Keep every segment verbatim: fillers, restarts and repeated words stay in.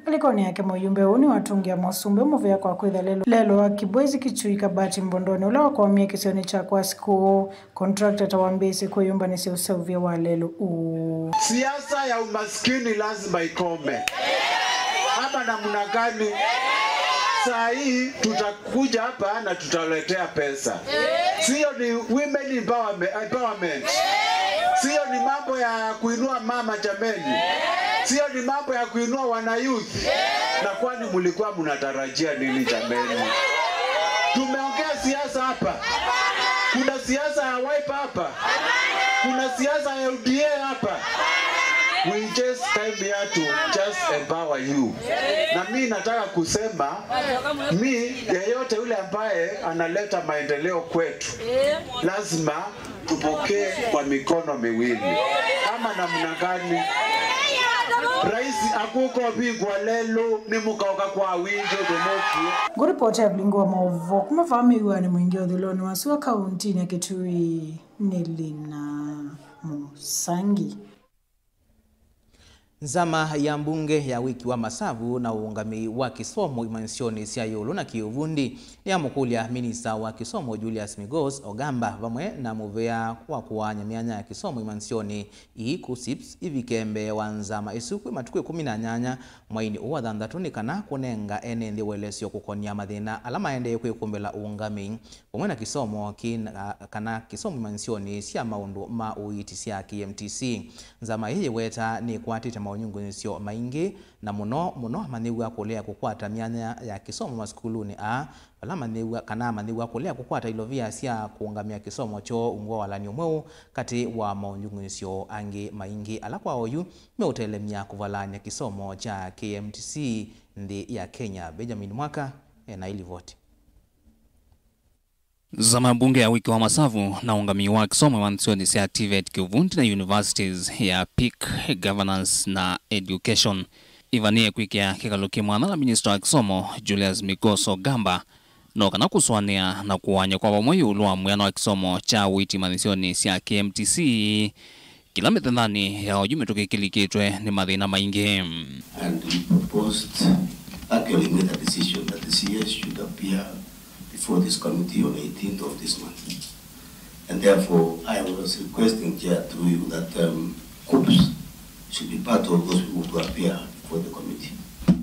Ngalĩkonĩ yake, mũyumbe ũũ nĩwatũngĩa mũsumbĩ mũvea kwa kwĩtha lelũ, lelũ wa Kibwezi Kichui Kabati Mbondoni, ũla wakwamie kĩsionĩ kya kwa sikũũ. Contractor ta wambĩĩsye kwĩyũmbanĩsya ũseũvya wa lelũ ũũ. Siasa ya umaskini lazima ikome. Ama namna gani? Saa hii tutakuja hapa na tutaletea pesa. Sio ni women empowerme-, empowerment. Sio ni mambo ya kuinua mama jameni. Sio ni mambo ya kuinua wana youth. Na kwani mlikuwa mnatarajia nini jameni? Tumeongea siasa hapa. Kuna siasa ya Wiper hapa. Kuna siasa ya U D A hapa. We just came here to just empower you. Na mi nataka kusema, mi yeyote yule ambaye analeta maendeleo kwetu, lazima tupokee kwa mikono miwili. Ama namna gani? Rais akũkovingwa lelũ nĩ mũkaũka kwa wingĩ ũtũmũkie. Ngũripoti ya vilingi wa maũvoo kuma vaa mĩw'anĩ mũingĩ ũthũĩlonĩ wa sua kauntinĩ ya Kitui nĩ Lina Mũsangi. Nzama ya mbunge ya wĩki wa masavu na ũũngamĩi wa kĩsomo imanyĩsyonĩ sya ĩũlũ na kĩũvundi nĩyamũkũlya minista wa kĩsomo Julius Migos Ogamba vamwe na mũvea wa kũaany'a myanya ya kĩsomo imanyĩsyonĩ ii, KUCCPS, ivike mbee wa nzama ĩsu kwĩ matukũ ĩkũmi na nyanya mweinĩ ũũ wa thanthatũ, nĩ kana kũnenga ene nthĩ ũelesyo kũkonya mathĩna ala maendee kwĩkũmbĩla ũũngamĩi vamwe na kĩsomo kĩ na, kana kĩsomo imanyĩsyonĩ sya maũndũ ma ũiiti sya K M T C. Nzama ĩĩ yĩweta nĩkwatĩte maũnyungunyĩsyo maingĩ, na mũno mũno amanyĩw'a kũlea kũkwata myanya ya kĩsomo masukulunĩ aa, vala amanyĩw'a, kana amanyĩw'a kũlea kũkwata ilovia sya kũũngamĩa kĩsomo kyoo ungu wa walany'o mweũ, katĩ wa maũnyungunyĩsyo angĩ maingĩ ala kwa oyu meũtelemya kũvalany'a kĩsomo kya K M T C nthĩ ya Kenya. Benjamin Mwaka ena ĩlivoti. Nzama mbunge ya wĩki wa masavu na ũũngamĩi wa kĩsomo imanyĩsyonĩ sya TVET, kĩũvundi na universities ya PIC, Governance na Education ĩvanĩe kwĩkĩa kĩkalũki mwanya na minista wa kĩsomo Julius Migos Ogamba no kana kũsũanĩa na kũaany'a kwa vamwe ĩũlũ wa mwĩano wa kĩsomo kya ũiiti imanyĩsyonĩ sya K M T C. Kĩla mĩthenyanĩ ya oyu mĩtũkĩ kĩlikĩtwe nĩ mathĩna maingĩ. And we proposed, actually made a decision that the C S should appear before this committee on eighteenth of this month. And therefore, I was requesting, Chair, through you, that, um, KUCCPS should be part of those people who appear before the committee,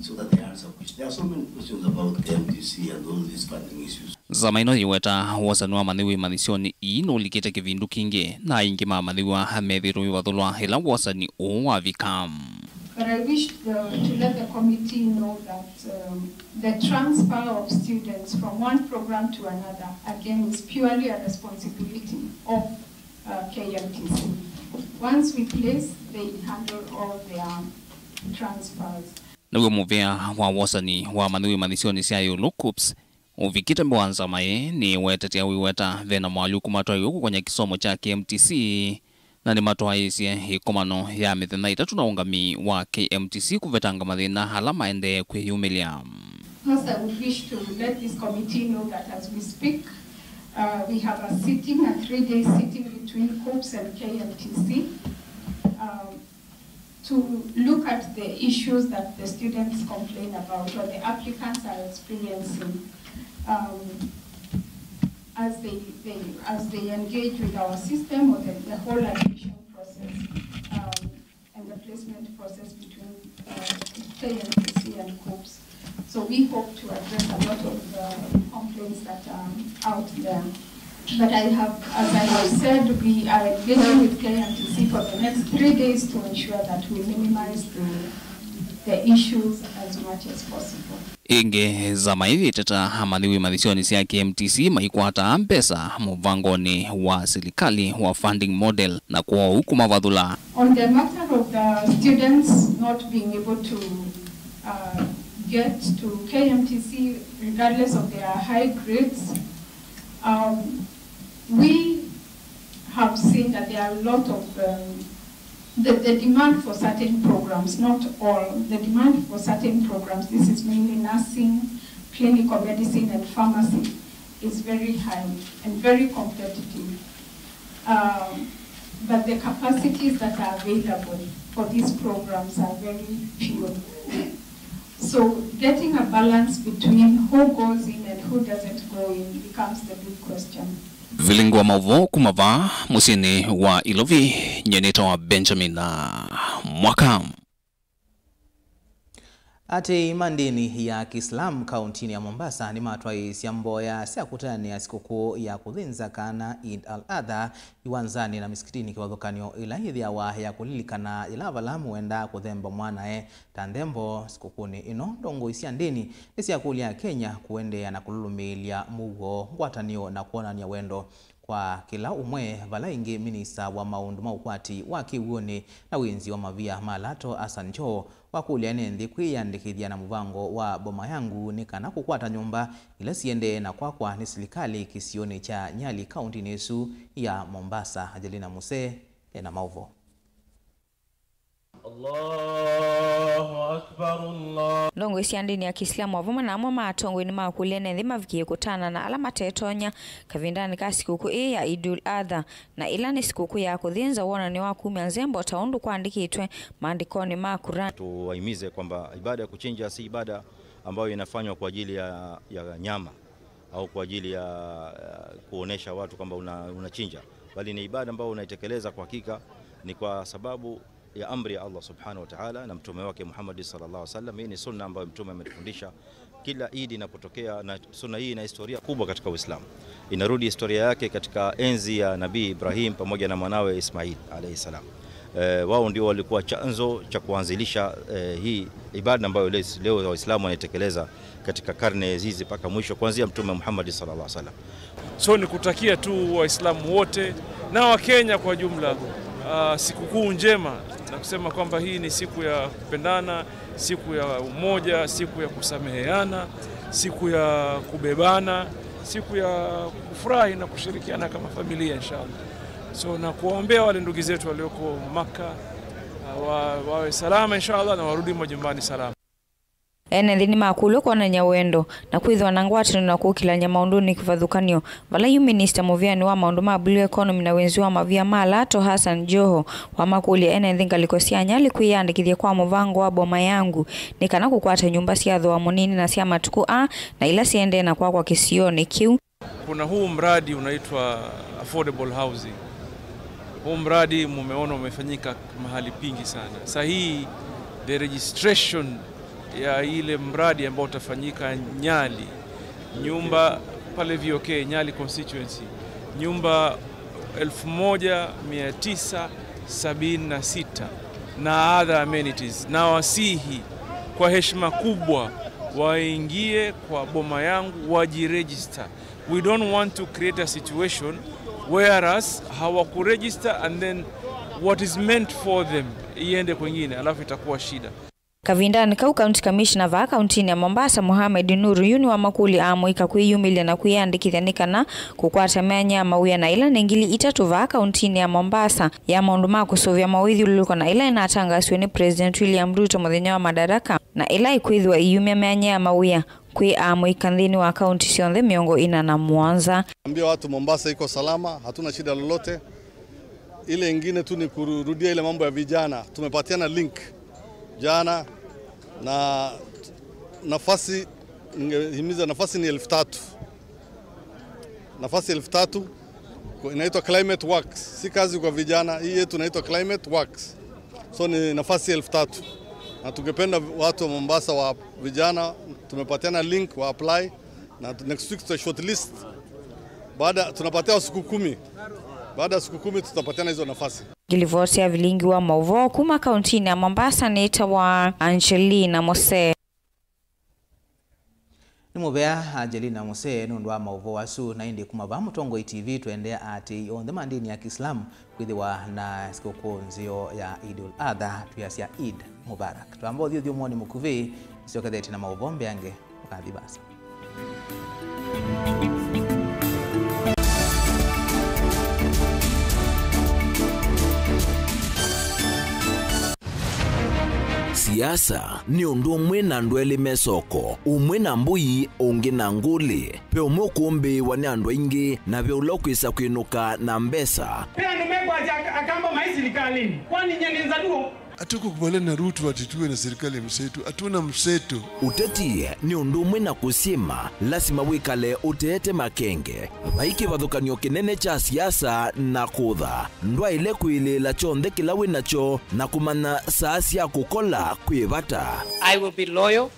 so that they answer questions. There are so many questions about K M T C and all these funding issues. Nzama ĩno yĩweta wosani wa amanyĩw'a imanyĩsyonĩ ii nũlikĩte kĩvindu kingĩ, na aingĩ ma amanyĩw'a methĩĩtwe maivathũlwa ĩla wosani ũũ wavika. But I wish the, to let the committee know that, um, the transfer of students from one program to another, again, is purely a responsibility of, uh, K M T C. Once we place, they handle all their transfers. Naw'o mũvea wa wosani wa amanyĩw'a imanyĩsyonĩ sya ĩũlũ, KUCCPS, ũvikĩte mbee wa nzama ĩĩ nĩwetete awĩweta ve na moalyũku matwaĩwe kũkonya kĩsomo kya K M T C, na nĩmatwaĩĩsye ĩkomano ya mĩthenya ĩtatũ na ũũngamĩi wa K M T C kũvetanga mathĩna ala maendee kwĩyumĩlya. First, I would wish to let this committee know that as we speak, uh, we have a sitting, a three-day sitting between KUCCPS and K M T C. Um, to look at the issues that the students complain about or the applicants are experiencing, um, as they, they, as they engage with our system or the, the whole admission process, um, and the placement process between, uh, K M T C and KUCCPS. So we hope to address a lot of the complaints that are out there. But I have, as I have said, we are engaging with K M T C for the next three days to ensure that we minimize the, the issues as much as possible. Ĩngĩ, nzama ĩĩ yĩteta amanyĩw'a imanyĩsyonĩ sya K M T C maikwataa mbesa mũvangonĩ wa silikalĩ wa funding model na kwoou kũmavathũla. On the matter of the students not being able to, uh, get to K M T C regardless of their high grades, um, we have seen that there are a lot of, um, the, the demand for certain programs, not all, the demand for certain programs, this is mainly nursing, clinical medicine, and pharmacy, is very high and very competitive. Um, but the capacities that are available for these programs are very few. So getting a balance between who goes in and who doesn't go in becomes the big question. Vilingi wa maũvoo kuma vaa mũsyĩnĩ wa Ilovi, nyie nĩtawa Benjamin Mwaka. Atĩĩi ma ndĩni ya Kiislamu kauntinĩ ya Mombasa nĩmatwaĩĩsya mboya sya kũtanĩa sikũkũ ya kũthĩnza kana Eid al-Adha iwanzanĩ na misikitinĩ kĩvathũkany'o ĩla yĩthĩawa ya kũlilikana yĩla Avalamu wendaa kũthemba mwanae ta nthembo sikũkũnĩ ĩno. Ndongoi sya ndĩni nĩsyakũlya Akenya kũendeea na kũlũlũmĩĩlya mũuo, ngwatanĩo na kwonany'a wendo kwa kĩla ũmwe, vala ĩngĩ minista wa maũndũ ma ũkwati wa kĩw'ũnĩ na wĩnzi wa mavia ma lato Hassan Joho wakũlya ene nthĩ kwĩyĩandĩkĩthya na mũvango wa Boma Yangu nĩ kana kũkwata nyũmba ila siendee na kwakwa nĩ silikalĩ kĩsionĩ kya Nyali kauntinĩ ĩsu ya Mombasa. Angelina Musee ena maũvoo. Allahu Akbar, Allah. Ndongoi sya ndĩni ya Kĩislamu o vamwe na amwe ma atongoi nĩmakũlya ene nthĩ mavikĩe kũtanana ala matetonya kavindanĩ ka sikũkũ ĩĩ ya Idul Adha, na ĩla nĩ sikũkũ ya kũthĩnza wonany'o wa kumya nzembo ta ũndũ kũandĩkĩtwe maandĩkonĩ ma Quran. Tuwahimize kwamba ibada ya kuchinja si ibada ambayo inafanywa kwa ajili ya, ya nyama au kwa ajili ya, ya kuonesha watu kwamba una, unachinja, bali ni ibada ambayo unaitekeleza kwa hakika ni kwa sababu ya amri ya Allah subhanahu wa ta'ala na mtume wake Muhammad sallallahu alaihi wasallam. Hii ni sunna ambayo mtume ametufundisha kila Idi inapotokea, na sunna hii ina historia kubwa katika Uislamu. Inarudi historia yake katika enzi ya Nabii Ibrahim pamoja na mwanawe Ismail alayhi salam. Eh, wao ndio walikuwa chanzo cha kuanzilisha, eh, hii ibada ambayo leo, leo Waislamu wanaitekeleza katika karne hizi mpaka mwisho, kuanzia Mtume Muhammad sallallahu alaihi wasallam. So ni kutakia tu Waislamu wote na Wakenya kwa jumla, ah, sikukuu njema, na kusema kwamba hii ni siku ya kupendana, siku ya umoja, siku ya kusameheana, siku ya kubebana, siku ya kufurahi na kushirikiana kama familia, inshallah. So na kuwaombea wale ndugu zetu walioko Maka, ah, wa-, wawe salama, inshallah, na warudi majumbani salama. Ene nthĩ nĩmakũlw'a kwonany'a wendo na kwĩthĩwa na ngwatanĩo na kũkĩlany'a maũndũnĩ kĩvathũkany'o, vala yu minista mũvĩanĩ wa maũndũ ma blue economy na wĩnzi wa mavia ma lato Hassan Joho wamakũlya ene nthĩ ngalĩko sya Nyali kwĩyandĩkĩthya kwa mũvango wa Boma Yangu nĩ kana kũkwata nyũmba sya thooa mũnini na sya matukũ aa na ila siendee na kwakwa kĩsionĩ kĩu. Kuna huu mradi unaitwa affordable housing. Huu mradi mumeona umefanyika mahali pingi sana. Saa hii the registration ya ile mradi ambao utafanyika Nyali, nyumba pale V O K, Nyali constituency, nyumba elfu moja mia tisa sabini na sita na other amenities. Na wasihi kwa heshima kubwa waingie kwa Boma Yangu, wajiregister. We don't want to create a situation whereas hawakuregister and then what is meant for them iende kwingine, alafu itakuwa shida. Kavindanĩ kau, County Commissioner vaa kauntinĩ ya Mombasa, Mohamed Nur, yu nĩwamakũlya amũika kwĩyumĩlya na kwĩyandĩkĩthya nĩ kana kũkwata myanya ya mawĩa na ĩla nĩ ngili itatũ vaa kauntinĩ ya Mombasa ya maũndũ ma kũsũvĩa mawĩthyũlũlũko na ĩla ĩnatangasiwe nĩ President William Ruto mũthenya wa Madaraka na ĩla ĩkwĩthĩwa ĩyumya myanya ya mawĩa kwĩ amũika nthĩnĩ wa kaunti syonthe mĩongo ĩna na mũonza. Ambia watu Mombasa iko salama, hatuna shida lolote. Ile ingine tu ni kurudia ile mambo ya vijana. Tumepatiana link jana na nafasi, ningehimiza nafasi ni elfu tatu. Nafasi elfu tatu inaitwa Climate Works. Si kazi kwa vijana, hii yetu inaitwa Climate Works. So ni nafasi elfu tatu. Na tungependa watu wa Mombasa wa vijana, tumepatiana link wa apply. Na next week tuta shortlist. Baada tunapatia siku kumi. Baada ya siku kumi tutapatiana hizo nafasi. Ngilivoti ya vilingi wa maũvoo kuma kauntinĩ ya Mombasa nĩtawa Angelina Mose. Nĩ mũvea Angelina Mose nũndũ wa maũvoo asu, na ĩndĩ kuma vaa Mũtongoi T V tũendea atĩĩi onthe ma ndĩni ya Kĩislamu kwĩthĩwa na sikũkũ nzeo ya Eid ul-Adha, twĩasya Eid Mubarak. Twamba ũthiũthiũmwonĩ mũkuvĩ, nĩsyokethete na maũvoo mbeange. Ũkathi vaasa. Siasa nĩ ũndũ ũmwe na andũ elĩ me soko, ũmwe na mbũi, ũngĩ na ngũlĩ. Ve ũmwe ũkũmbĩĩwa nĩ andũ aingĩ, na ve ũla ũkwĩsa kwĩnũka na mbesa. Ve andũ mekwasya ak-, Akamba mai silikalĩnĩ, kwani nyie nĩ Nzaluo? Hatukubaliana na Ruto ati tuwe na serikali ya mseto. Hatuna mseto. Ũteti nĩ ũndũ ũmwe na kũsyĩma, lasima wĩkale ũteete makenge. Vai kĩvathũkany'o kĩnene kya siasa na kũtha. Ndwaĩle kwĩlĩĩla kyonthe kĩla wĩ nakyo na kũmanya saa sya kũkola kwĩ vata. I will be loyal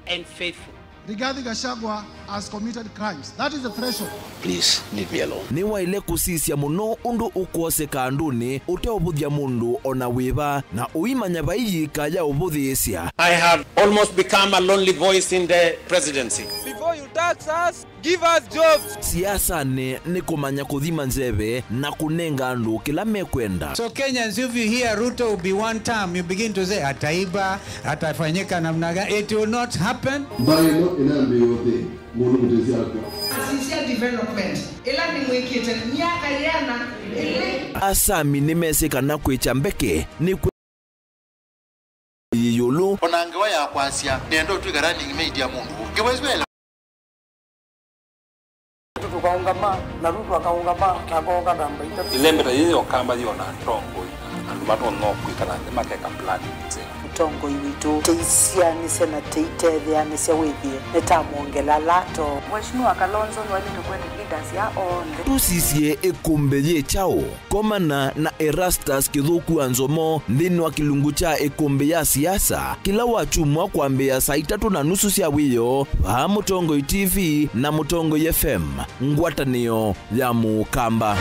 and faithful. Rigathi Gachagua has committed crimes. That is the threshold. Please leave me alone. Nĩwaĩle kũsisya mũno ũndũ ũkwoseka andũnĩ ũteũvũthya mũndũ o na wĩva, na ũimanya vai yĩika ya ũvũthĩĩsya. I have almost become a lonely voice in the presidency. Before you tax us, give us jobs. Siasanĩ nĩ kũmanya kũthima nzeve na kũnenga andũ kĩla mekwenda. So Kenyans, if you hear Ruto will be one term, you begin to say, ataiba, atafanyika namna gani? It will not happen. Mbaĩ ĩno ĩnambĩĩe ũthĩ, mũndũ mũtĩsĩ akw'a. Asisya development ĩla nĩmwĩkĩte myaka yĩana ĩlĩ. Asami nĩmesĩ kana kwĩkya mbeke nĩ kwĩ ĩũlũ. O na ngewa ya kwasya, nĩenda ũtw'ĩka running mate ya mũndũ ũngĩ. Wĩsĩ wĩla. Tũkaũngama, na Ruto akaũngama, akooka namba itatũ. Ĩlembeta yĩĩ ya Ũkamba yĩona atongoi, andũ matonya kwĩkala nthĩ makeka plan nzeo. Mũtongoi witũ, tũisianĩsya na tũitetheanĩsya wĩthĩe nĩtamwongela lato. Mheshimiwa Kalonzo nĩwaĩlĩte kwete leaders ya onthe. Tũsisye ĩkũmbĩ yĩ kyaũ? Komana na Erastus Kĩthũku wa Nzomo nthĩnĩ wa kĩlungu kya ĩkũmbĩ ya siasa kĩla wakyumwa kwambĩĩa saa itatũ na nusu sya wĩoo vaa Mũtongoi T V na Mũtongoi F M, ngwatanĩo ya Mũkamba.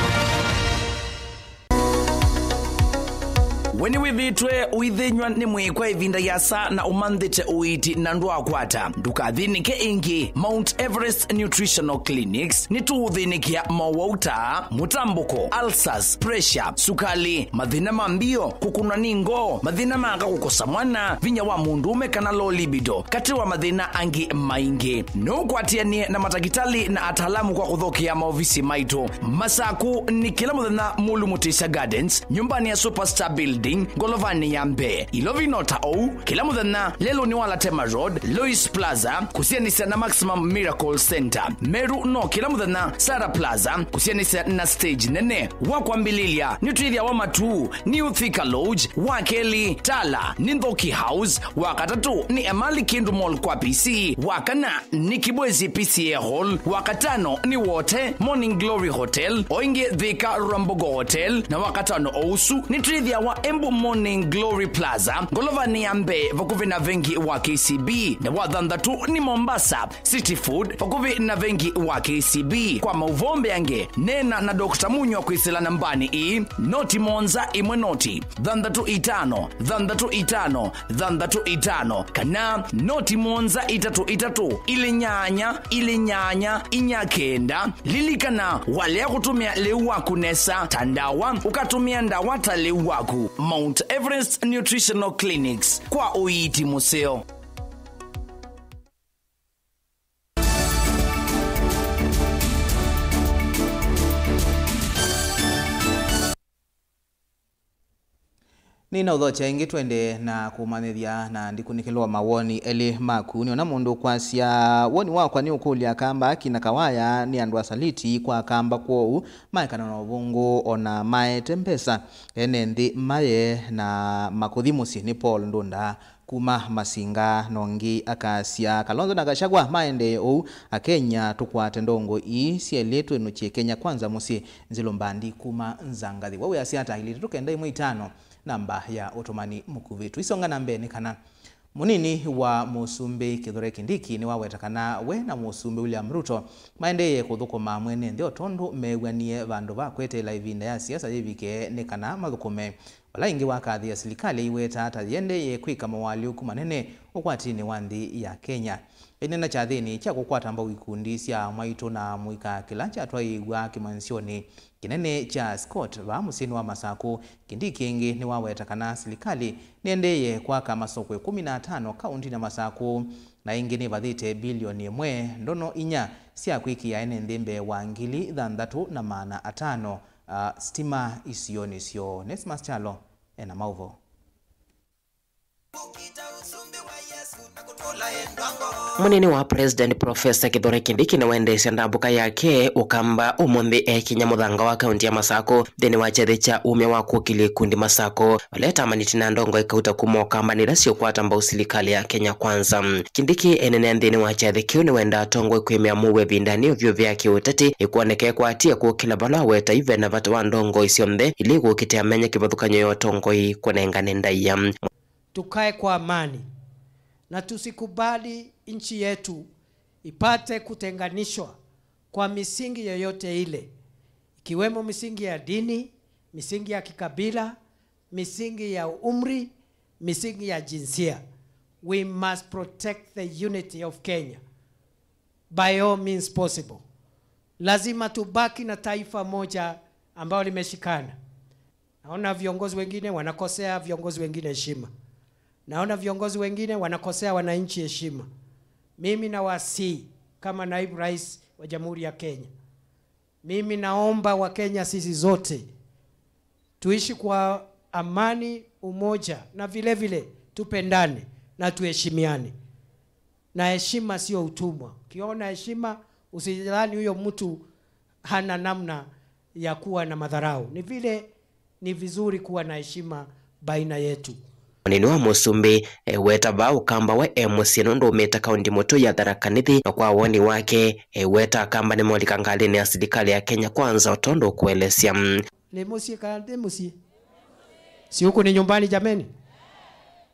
We nĩwĩthĩĩtwe ũithĩnyw'a nĩ mwĩĩ kwa ĩvinda yasa na ũmanthĩte ũiiti na ndwaakwata? Ndũkathĩnĩke ĩngĩ. Mount Everest Nutritional Clinics nĩtũũthĩnĩkĩa mowau ta mũtambũko, ulcers, pressure, sukali, mathĩna ma mbio, kũkũnwa nĩ ngoo, mathĩna ma aka kũkosa mwana, vinya wa mũndũũme kana low libido, katĩ wa mathĩna angĩ maingĩ. No ũkwatĩanĩe na matakĩtalĩ na ataalamu kwa kũthokea maovisi maitũ Masakũ nĩ kĩla mũthenya Mulu Mutisya Gardens, nyũmbanĩ ya Superstar Building, ngolovanĩ ya mbee. Ilovi no ta ũu, kĩla mũthenya lelũnĩ wa Latema Road, Lois Plaza, kũsianĩsya na Maximum Miracle Center. Meru no kĩla mũthenya Sarah Plaza, kũsianĩsya na stage nene. Wa kwambĩlĩlya, nĩtwĩthĩawa Matuu, New Thika Lodge, wa kelĩ, Tala, nĩ Nthoki House, wa katatũ, nĩ Emali Kindu Mall kwa P C, wa kana, nĩ Kibwezi P C A Hall, wa katano nĩ Wote Morning Glory Hotel, o ĩngĩ Thika Rwambogo Hotel, na wa katano o ũsu nĩtwĩthĩawa Embu Morning Glory Plaza, ngolovanĩ ya mbee vakuvĩ na vengi wa K C B, na wa thanthatũ nĩ Mombasa City Food vakuvĩ na vengi wa K C B. Kwa maũvoo mbeange, neena na Doctor Munywa kwĩsĩla nambanĩ ĩĩ, noti mũonza ĩmwe noti, thanthatũ itano, thanthatũ itano, thanthatũ itano, kana noti mũonza itatũ itatũ, ilĩ nyanya, ilĩ nyanya, inya kenda. Lilikana, walea kũtũmĩa lĩu waku nesa ta ndawa, ũkatũmĩa ndawa ta lĩu waku. Mount Everest Nutritional Clinics, kwa ũiiti mũseo. Nĩnaũthokya ĩngĩ twende na kũmanyĩthya na ndikunĩkĩlwa mawoni elĩ maku. Nĩona mũndũ ũkwasya, woni wakwa nĩ ũkũlya Akamba akina Kawaya nĩ andũ asaliti kwa Akamba, kwoou maekana na ũvũngũ ona maete mbesa ene nthĩ maye na makũthi mũsyĩ. Nĩ Paul Ndunda kuma Masinga. Na ũngĩ akasya, Kalonzo na Gachagua maendee ũu, Akenya tũkwate ndongo ii syelĩ twĩnũkye Kenya Kwanza mũsyĩ. Nzilũ Mbandi kuma Nzangathi. We wĩasya ata? Ilĩ itatũ kenda ĩmwe itano, namba ya ũtũmani mũkuvĩ. Tũisonga na mbee nĩ kana mũnini wa Mũsumbĩ Kithure Kindiki nĩwaweta kana we na Mũsumbĩ William Ruto maendeeye kũthũkũma mwene nthĩ o tondũ meew'anie vandũ va kweteela ĩvinda ya siasa yĩvike nĩ kana mathũkũme. Vala ĩngĩ wakathĩa silikalĩ aiweta ta yĩendeeye kwĩka mowaalyũku manene ũkwatinĩ wa nthĩ ya Kenya. Aineena kyathĩnĩ kya kũkwata mbau ikundi sya mwaitũ na mũika kĩla kyatwaĩĩw'a kĩmanyĩsyonĩ kĩnene kya Scott vaa mũsyĩnĩ wa Masakũ, Kindiki ĩngĩ nĩwaweta kana silikalĩ nĩendeeye kwaka masoko ĩkũmi na atano kaũntinĩ ya Masakũ, na ĩngĩ nĩvathĩte bilioni ĩmwe ndono inya sya kwĩkĩa ene nthĩ mbee wa ngili thanthatũ na maana atano, a, sitima isionĩ syoo. Nesmas Kyalo ena maũvoo. Mũnini wa President Professor Kithure Kindiki nĩwaendeesya ndambũka yake Ũkamba ũmũnthĩ ekinya mũthanga wa kaunti ya Masako nthĩnĩ wa kyathĩ kya umya wa kũkĩlya ikundi Masako, vala etamanĩtye na ndongoi kauta kuma Ũkambanĩ ila siũkwata mbau silikalĩ ya Kenya Kwanza. Kindiki enenea nthĩnĩ wa kyathĩ kĩu nĩwendaa atongoi kwĩmĩa mũuo ĩvindanĩ ũvyũvĩ ya kĩũteti ĩkwoneka ĩkwatie kũkĩla vala aweta ivena vata wa ndongoi syonthe ila ikũkĩte amenye kĩvathũkany'o ya ũtongoi kũnengane ndaĩa. Tukae kwa amani na tusikubali nchi yetu ipate kutenganishwa kwa misingi yoyote ile, ikiwemo misingi ya dini, misingi ya kikabila, misingi ya umri, misingi ya jinsia. We must protect the unity of Kenya by all means possible. Lazima tubaki na taifa moja ambalo limeshikana. Naona viongozi wengine wanakosea viongozi wengine heshima. Naona viongozi wengine wanakosea wananchi heshima. Mimi nawasihi kama naibu rais wa Jamhuri ya Kenya, mimi naomba Wakenya sisi zote tuishi kwa amani, umoja, na vile vile tupendane na tuheshimiane. Na heshima sio utumwa. Ukiona heshima, usidhani huyo mtu hana namna ya kuwa na madharau. Ni vile ni vizuri kuwa na heshima baina yetu. Mũnini wa Mũsumbĩ eweta vaa Ũkamba we e mũsyĩ nũndũ umĩte kaunti mũtũi ya Tharaka Nithi, na kwa woni wake eweta Akamba nĩmolika ngalĩnĩ ya silikalĩ ya Kenya Kwanza o tondũ ũkũelesya. Nĩ mũsyĩ kana ndĩ mũsyĩ? Si huku ni nyumbani jameni?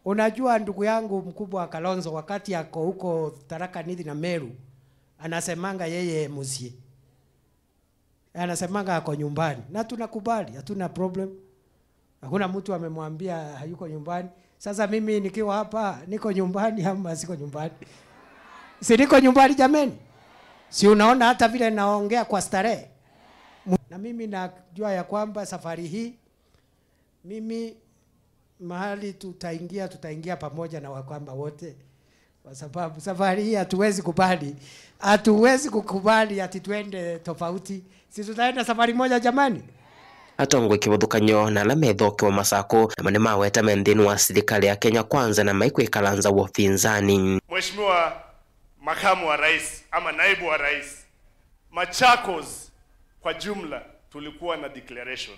Unajua ndugu yangu mkubwa Kalonzo, wakati ako huko Tharaka Nithi na Meru, anasemanga yeye mũsyĩ. Anasemanga ako nyumbani. Na tunakubali, hatuna problem. Hakuna mtu amemwambia hayuko nyumbani. Sasa mimi nikiwa hapa, niko nyumbani ama siko nyumbani? Si niko nyumbani jameni? Si unaona hata vile naongea kwa starehe? Mu-, na mimi najua ya kwamba safari hii, mimi mahali tutaingia, tutaingia pamoja na Wakamba wote. Kwa sababu safari hii hatuwezi kubali, hatuwezi kukubali ati twende tofauti. Si tutaenda safari moja jamani? Atongoi kĩvathũkany'o na ala methokewa Masako namo nĩmaweta me nthĩnĩ wa silikalĩ ya Kenya Kwanza na maikwĩkala nza wa ũpinzani. Mheshimiwa Makamu wa Rais ama Naibu wa Rais, Machakos kwa jumla tulikuwa na declaration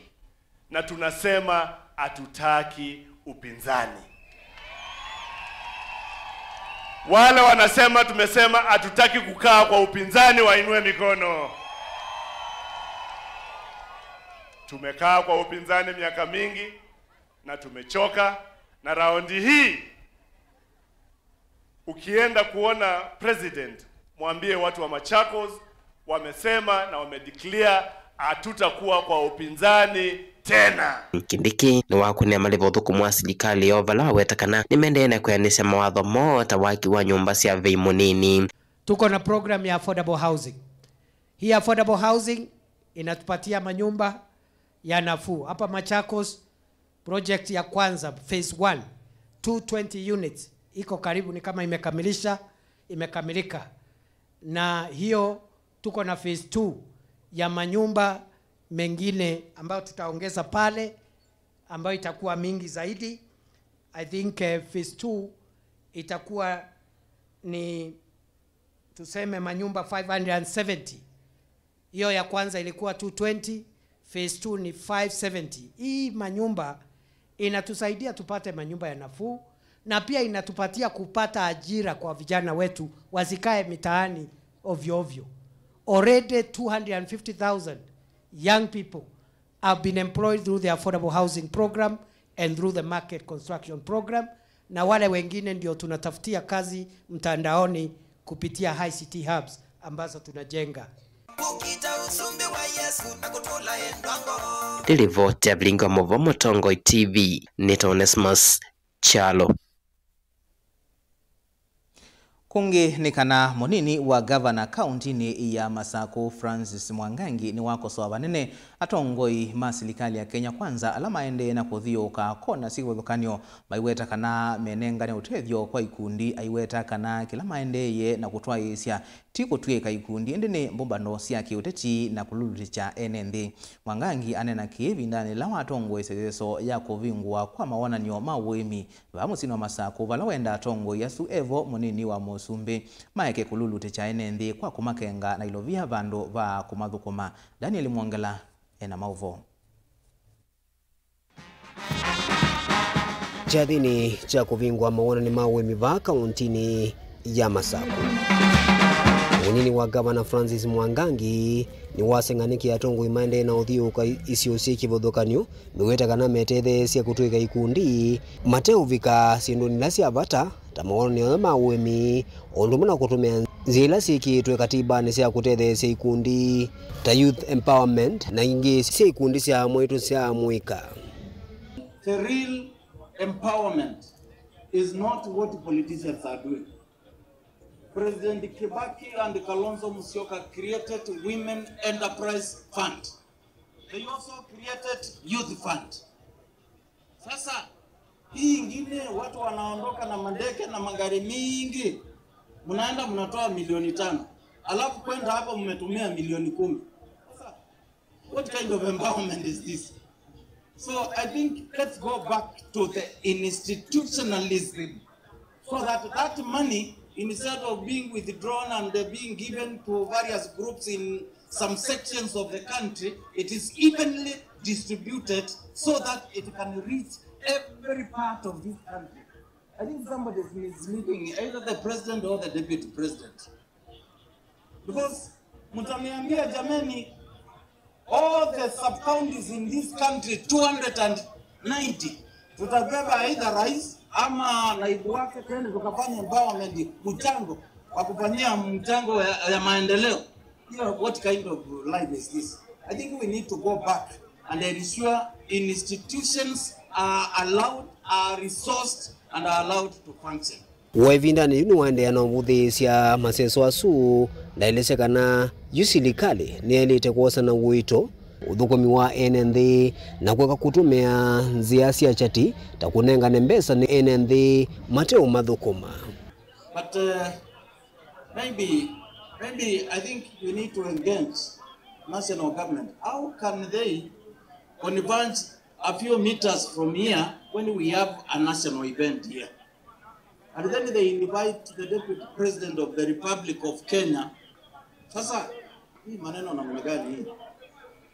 na tunasema hatutaki upinzani. Wale wanasema tumesema hatutaki kukaa kwa upinzani wainue mikono. Tumekaa kwa upinzani miaka mingi na tumechoka, na raundi hii ukienda kuona president, mwambie watu wa Machakos wamesema na wamedeclare hatutakuwa kwa upinzani tena. Kindiki nĩwakũnĩa malĩva ũthũkũmi wa silikalĩ yoo vala waweta kana nĩmaendee na kwĩanĩsya mawatho moo ta waki wa nyũmba sya vei mũnini. Tuko na program ya affordable housing. Hii affordable housing inatupatia manyumba ya nafuu. Hapa Machakos, project ya kwanza, phase one, two twenty units, iko karibu, ni kama imekamilisha, imekamilika. Na hiyo tuko na phase two ya manyumba mengine ambayo tutaongeza pale, ambayo itakuwa mingi zaidi. I think, eh, phase two itakuwa ni, tuseme, manyumba five hundred and seventy. Hiyo ya kwanza ilikuwa two twenty, phase two ni five seventy. Hii manyumba inatusaidia tupate manyumba ya nafuu, na pia inatupatia kupata ajira kwa vijana wetu wasikae mitaani ovyo ovyo. Already two hundred and fifty thousand young people have been employed through the affordable housing program and through the market construction program, na wale wengine ndio tunatafutia kazi mtandaoni kupitia I C T hubs ambazo tunajenga. Nĩ livoti ya Vilingi wa Mũvo Mũtongoi T V, nĩ Onesmus Kyalo. Kũngĩ nĩ kana mũnini wa gavana kaũntinĩ ya Masakũ, Francis Mwangangi, nĩwakosoa vanene atongoi ma silikalĩ ya Kenya Kwanza ala maendee na kũthiũũka kona syĩ kĩvathũkany'o, maiweta kana menengane ũtethyo kwa ikundi. Aiweta kana kĩla maendeeie na kũtwaĩĩsya ti kũtw'ĩĩka ikundi, ĩndĩ nĩ mbũmbano sya kĩũteti na kũlulutĩkya ene nthĩ. Mwangangi aneena kĩĩ ĩvindanĩ yĩla watongoesya ĩseso ya kũvingũa kwa mawonany'o ma ũĩmi vaa mũsyĩnĩ wa Masakũ, vala wenda atongoi asu evo mũnini wa mũsumbĩ maeke kũlulutĩkya ene nthĩ kwa kũmakenga na ilovia vandũ va kũmathũkũma. Daniel Mwongela ena maũvoo. Kyathĩnĩ kya kũvingũa mawonany'o ma ũĩmi vaa kaũntinĩ ya Masakũ, mũnini wa gavana Francis Mwangangi nĩwaseng'anĩkie atongoi maendee na ũthiũũka isio syĩ kĩvathũkany'o, maiweta kana metetheesya kũtw'ĩĩka ikundi mateũvika syĩndũnĩ ila sya vata, ta mawonany'o ma ũĩmi, o ũndũ ũmwe na kũtũmĩa nzĩa ila syĩkĩĩtwe katibanĩ sya kũtetheesya ikundi ta youth empowerment na ingĩ sya ikundi sya amwaitũ sya amũika. The real empowerment is not what politicians are doing. President Kibaki and Kalonzo Musyoka created Women Enterprise Fund. They also created Youth Fund. Sasa hii ingine, watu wanaondoka na mandege na magari mingi, mnaenda mnatoa milioni tano, alafu kwenda hapo mmetumia milioni kumi. Sasa, what kind of empowerment is this? So I think let's go back to the institutionalism, so that that money, instead of being withdrawn and, uh, being given to various groups in some sections of the country, it is evenly distributed so that it can reach every part of this country. I think somebody is misleading either the president or the deputy president. Because mtaniambia, jameni, all the sub-counties in this country, two hundred and ninety, tutabeba either rais ama naibu wake, twende tukafanye empowerment, mchango wa kufanyia mchango ya, ya maendeleo. Hiyo, what kind of life is this? I think we need to go back and ensure institutions are allowed, are resourced, and are allowed to function. Wa ĩvindanĩ yĩu nĩwaendeea na ũvũthĩĩsya maseso asu, na aelesya kana yu silikalĩ nĩyaĩlĩte kwosa na ũito ũthũkũmi wa ene nthĩ na kũeka kũtũmĩa nzĩa sya kyati ta kũnengane mbesa nĩ ene nthĩ mateũmathũkũma. But, uh, maybe, maybe I think we need to engage national government. How can they converge a few meters from here when we have a national event here? And then they invite the Deputy President of the Republic of Kenya. Sasa, hii maneno namna gani hii?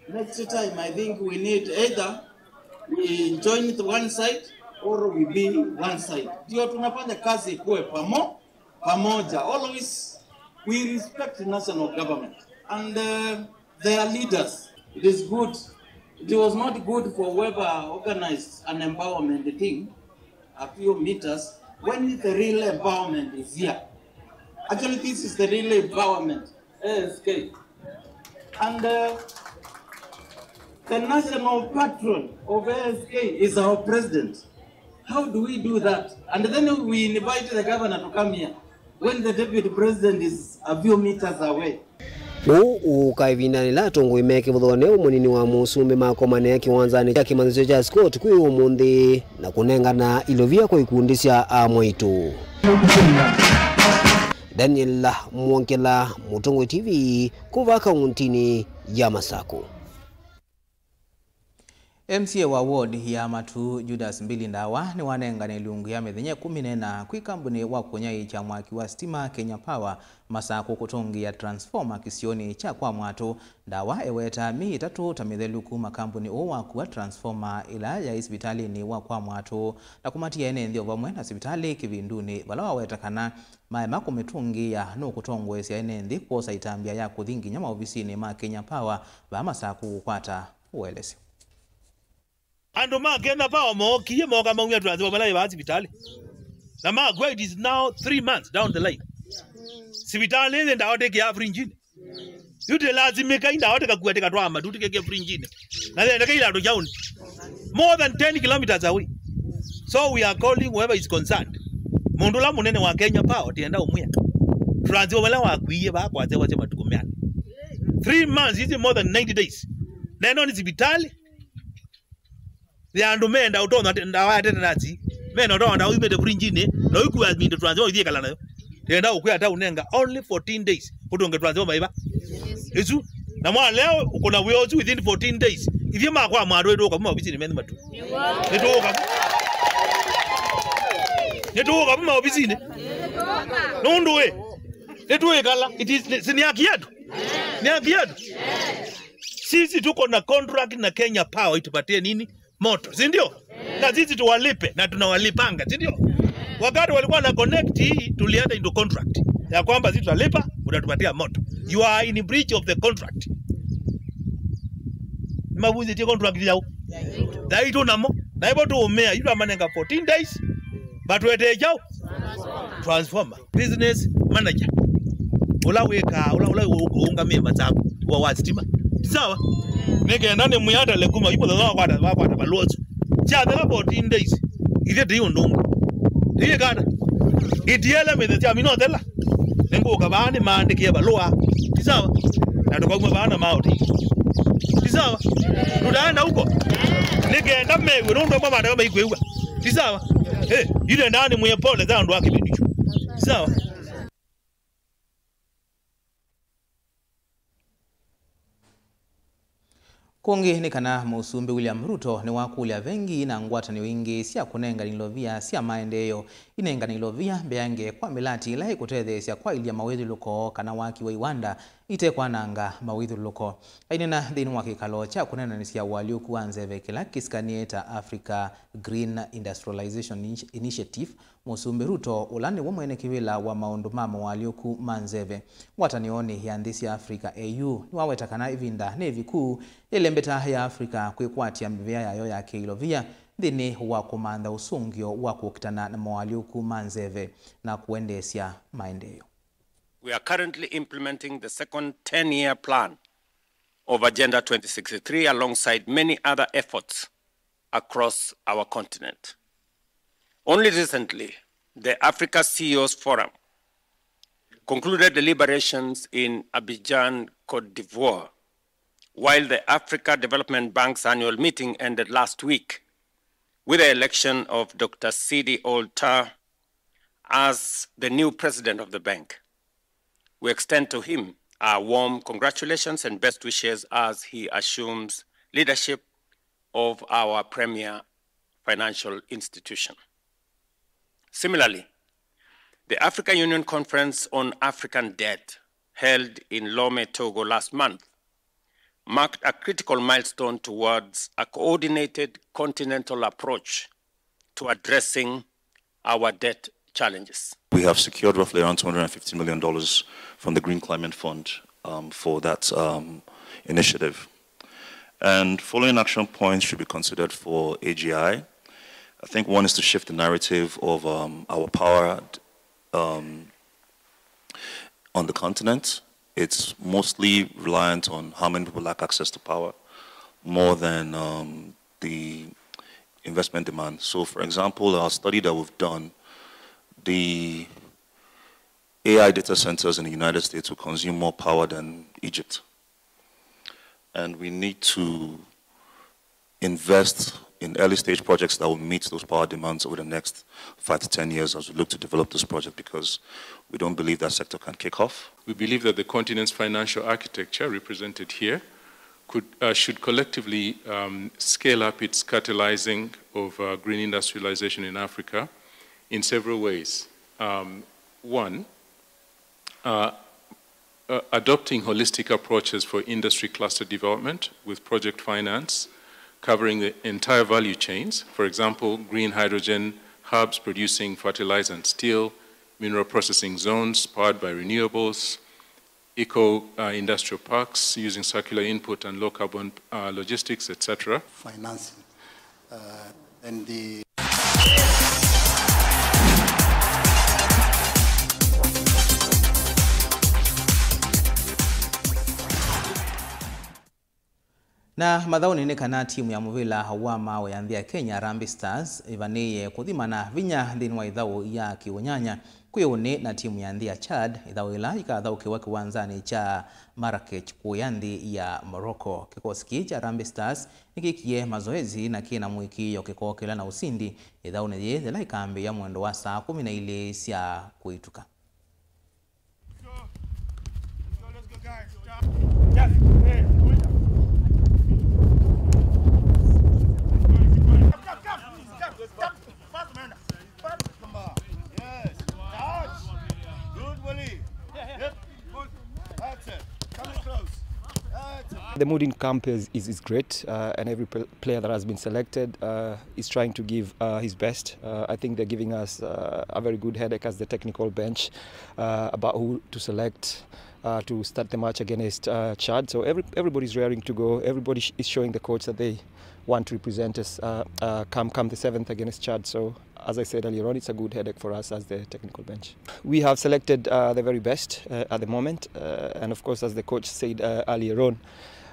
Next time, I think we need either we join the one side or we be one side. Ndio tunafanya kazi ikuwe pamo-, pamoja. Always we respect national government and, uh, their leaders. It is good. It was not good for whoever organized an empowerment thing a few meters when the real empowerment is here. Actually, this is the real empowerment, A S K. And, uh, the national patron of A S K is our president. How do we do that? And then we invite the governor to come here when the deputy president is a few meters away. Ũu ũũka ĩvindanĩ yĩla atongoi me kĩvathũkany'o mũnini wa mũsumbĩ makomanĩa kĩwanzanĩ kya kĩmanyĩsyo kya Scott kwĩ ũmũnthĩ na kũnengana ilovia kwa ikundi sya amwaitũ. Daniel Mwongela, Mũtongoi T V, kuma kaũntinĩ ya Masakũ. M C A wa ward ya Matuu, Judas Mbili Ndawa, nĩwanengane ilungu ya mĩthenya ĩkũmi na ĩna kwĩ kambuni wa kũnyaĩĩkya mwaki wa sitima Kenya Power Masakũ kũtũngĩĩa transformer kĩsionĩ kya kwa Mwatũ. Ndawa eweta myei ĩtatũ ta mĩthelu kuma kambuni ũũ wakua transformer ĩla yaĩ sivitalĩnĩ wa kwa Mwatũ na kũmatia ene nthĩ o vamwe na sivitalĩ kĩvindunĩ, vala waweta kana maema kũmĩtũngĩĩa nũkũtongoesya ene nthĩ kwosa ĩtambya ya kũthi nginya maovisinĩ ma Kenya Power vaa Masakũ kũkwata ũelesyo. Andũ ma Kenya Power mookie, mooka maumya transformer ĩla yĩ vaa sivitalĩ. Na makw'a, it is now three months down the line. Sivitalĩ ĩyĩ ndawa tĩkĩaa frinjinĩ. Yu tĩlasimĩka i ndawa tĩkakua tĩkatwaa Matuu tĩkĩkĩa frinjinĩ. Na yendeka ilatũ kyaũnĩ. More than ten kilometers away. So we are calling whoever is concerned. Mũndũ ũla mũnene wa Kenya Power, tĩenda ũmwĩa. Transformer ĩla wakwie vaa kwasya wasya matukũ meana. Three months, is more than ninety days. Neno nĩ sivitali. Ya andũ menda ũtonya te-, ndawa ya tetanasi. Menda ũtonya ndawa umĩte frinjinĩ, na ũikua mindu transformer ithiĩ kala nayo. Tenda ũkwĩa ata ũnenga only fourteen days. Ũtũnge transformer maiva. Isu. Na mwa leo ũkona wĩa ũsu within fourteen days. Ithiĩ makwa mwarũ ĩtũka kuma ofisinĩ menyu matu. Nĩtũũka. Nĩtũũka kuma ofisinĩ. Nũndũ ĩ. Nĩtũĩkala. It is, si ni haki yetu? Ni haki yetu? Sisi tuko na contract na Kenya Power itupatie nini? Moto, si ndio? Na sisi tuwalipe na tunawalipanga, si ndio? Wakati walikuwa na connect hii, tulienda into contract ya kwamba sisi tutalipa, utatupatia moto. You are in breach of the contract. Nĩmavunjĩtie contract yao. Yaitũ namo. Na hivyo tuumĩa, yu twamanenga fourteen days, matwetee kyao. Transformer. Business manager. Ũla wĩkaa, ũla, ũla ũ-, ũũngamĩe masavu wa, wa stima. Ti sawa? Nĩ kenda nĩ mwĩatale kuma yu mũthenya wakwata, wakwata valũa ũsu. Kyathela fourteen days. Ithe ti ũndũ ũngĩ. Ti kata. Itiele mĩthe sya minothela. Nĩngũka vaa nĩmaandĩkĩe valũa. Ti sawa? Na tũkauma vaa na maũtĩ. Ti sawa? Tutaenda huko. Nĩ kenda mew'e nũndũ amwe mataka maikwĩw'a. Ti sawa? Eh, yu nendaa nĩ mwĩe pole za andũ a kĩvĩndĩ kyu. Ti sawa? Kũngĩ nĩ kana Mũsumbĩ William Ruto nĩwakũlya vengi na ngwatanĩo ingĩ sya kũnengane ilovia sya maendeeo inengane ilovia mbeange kwa mĩlati ĩla ĩkũtetheesya kwaĩlya mawĩthyũlũko kana waki wa iwanda itekwananga mawĩthyũlũlũko. Aineena nthĩnĩ wa kĩkalo kya kũneenanĩsya ũalyũku wa nzeve kĩla kĩsikanĩe ta Africa Green Industrialization Initi-, Initiative, Mũsumbĩ Ruto, ũla nĩwe mwene kĩvĩla wa maũndũ ma moalyũku ma nzeve ngwatanĩonĩ ya nthĩ sya Africa, A U, nĩwaweta kana ĩvinda nĩ ĩviku yĩlembeta ya Africa kwĩkwatya mĩvĩa yayo ya kĩilovia nthĩnĩ wa kũmantha ũsũngĩo wa kũkitana na moalyũku ma nzeve na kũendeesya maendeeo. We are currently implementing the second ten-year plan of Agenda twenty sixty-three alongside many other efforts across our continent. Only recently, the Africa C E Os Forum concluded deliberations in Abidjan, Cote d'Ivoire, while the Africa Development Bank's annual meeting ended last week with the election of Doctor Sidi Ould Tah as the new president of the bank. We extend to him our warm congratulations and best wishes as he assumes leadership of our premier financial institution. Similarly, the Africa Union Conference on African Debt, held in Lome, Togo last month, marked a critical milestone towards a coordinated continental approach to addressing our debt challenges. We have secured roughly around two hundred fifty million dollars from the Green Climate Fund, um, for that, um, initiative. And following action points should be considered for A G I. I think one is to shift the narrative of, um, our power, um, on the continent. It's mostly reliant on how many people lack access to power more than, um, the investment demand. So, for example, our study that we've done, the A I data centers in the United States will consume more power than Egypt. And we need to invest in early stage projects that will meet those power demands over the next five to ten years as we look to develop this project, because we don't believe that sector can kick off. We believe that the continent's financial architecture represented here could, uh, should collectively, um, scale up its catalyzing of, uh, green industrialization in Africa in several ways. Um, one, uh, uh, adopting holistic approaches for industry cluster development with project finance covering the entire value chains, for example, green hydrogen hubs producing fertilizer and steel, mineral processing zones powered by renewables, eco, uh, industrial parks using circular input and low carbon, uh, logistics, et cetera. Financing, uh, and the Na mathaũnĩ nĩ kana timu ya mũvĩla wa maaũ ya nthĩ ya Kenya, Harambee Stars, ĩvanĩĩe kũthimana vinya nthĩnĩ wa ĩthaũ ya kĩũnyanya Kwĩ ũnĩ na timu ya nthĩ ya Chad, ĩthaũ yĩla yĩkathaũkĩwa kĩwanzanĩ kya Marrakech kũya nthĩ ya Morocco. Kĩkosi kĩĩ kya Harambee Stars nĩkĩkie mazoezi na kĩna mũĩkĩĩo kĩkookĩla na ũsindi ĩthaũnĩ yĩĩ yĩla ĩkambĩĩa mwendo wa saa kũmi na ilĩ sya kũituka. The mood in camp is, is, is great, uh, and every pl- player that has been selected, uh, is trying to give, uh, his best. Uh, I think they're giving us, uh, a very good headache as the technical bench, uh, about who to select, uh, to start the match against, uh, Chad. So every, everybody's raring to go. Everybody sh- is showing the coach that they want to represent us, uh, uh, come, come the seventh against Chad. So as I said earlier on, it's a good headache for us as the technical bench. We have selected, uh, the very best, uh, at the moment, uh, and of course, as the coach said, uh, earlier on,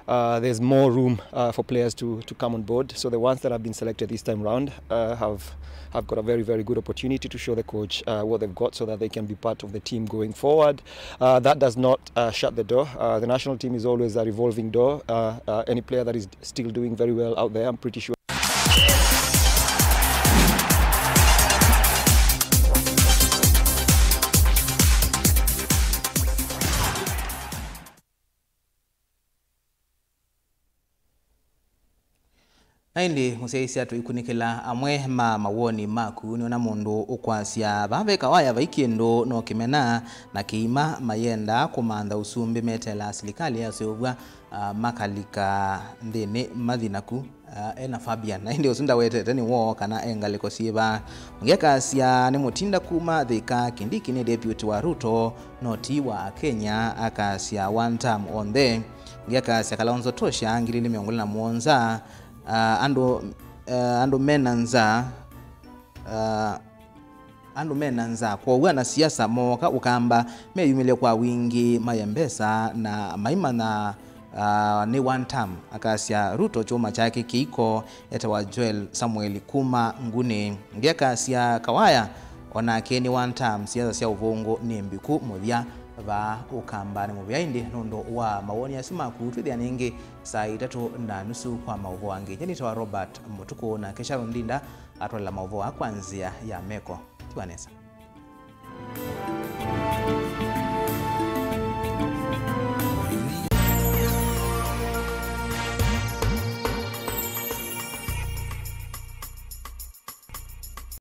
uh, there's more room, uh, for players to, to come on board. So the ones that have been selected this time round, uh, have, have got a very, very good opportunity to show the coach, uh, what they've got so that they can be part of the team going forward. Uh, that does not, uh, shut the door. Uh, the national team is always a revolving door. Uh, uh, any player that is still doing very well out there, I'm pretty sure. Na ĩndĩ mũsyaĩĩsya tũikunĩkĩla amwe ma mawoni maku. Nĩona mũndũ ũkwasya, vaa ve Kawaya vai kĩndũ no kĩmena na kĩima, mayenda kũmantha ũsumbĩ meteela silikalĩ yaseũvw'a, ah, makalika nthĩnĩ mathi naku. Ah, e na Fabian, na ĩndĩ ũsu ndawetete nĩ woo kana e ngalĩko syĩva. Ũngĩ akasya, nĩ Mũtinda kuma Thika, Kindiki nĩ deputy wa Ruto, no ti wa Akenya, akasya one term on the. Ũngĩ akasya, Kalonzo tosha, ngili ilĩ mĩongo ĩlĩ na mũonza, ah, andũ, ah, andũ mena nza, ah, andũ mena nza, kwoou anasiasa mooka Ũkamba meyumĩlye kwa wingĩ, maye mbesa na maimanya, ah, nĩ one term. Akasya Ruto kyũma kyake kĩiko. Etawa Joel Samuel kuma Nguni. Ũngĩ akasya Kawaya, o nake nĩ one term, siasa sya ũvũngũ nĩ mbiku mũthya vaa Ũkambanĩ mũvea. Ĩndĩ nũndũ wa mawoni asu maku, twĩthĩane ĩngĩ saa itatũ na nusu kwa maũvoo angĩ. Nyie nĩtawa Robert Mũtukũ, nake Sharon Ndinda atwalela maũvoo aa kwa nzĩa ya meko. Tiwa nesa.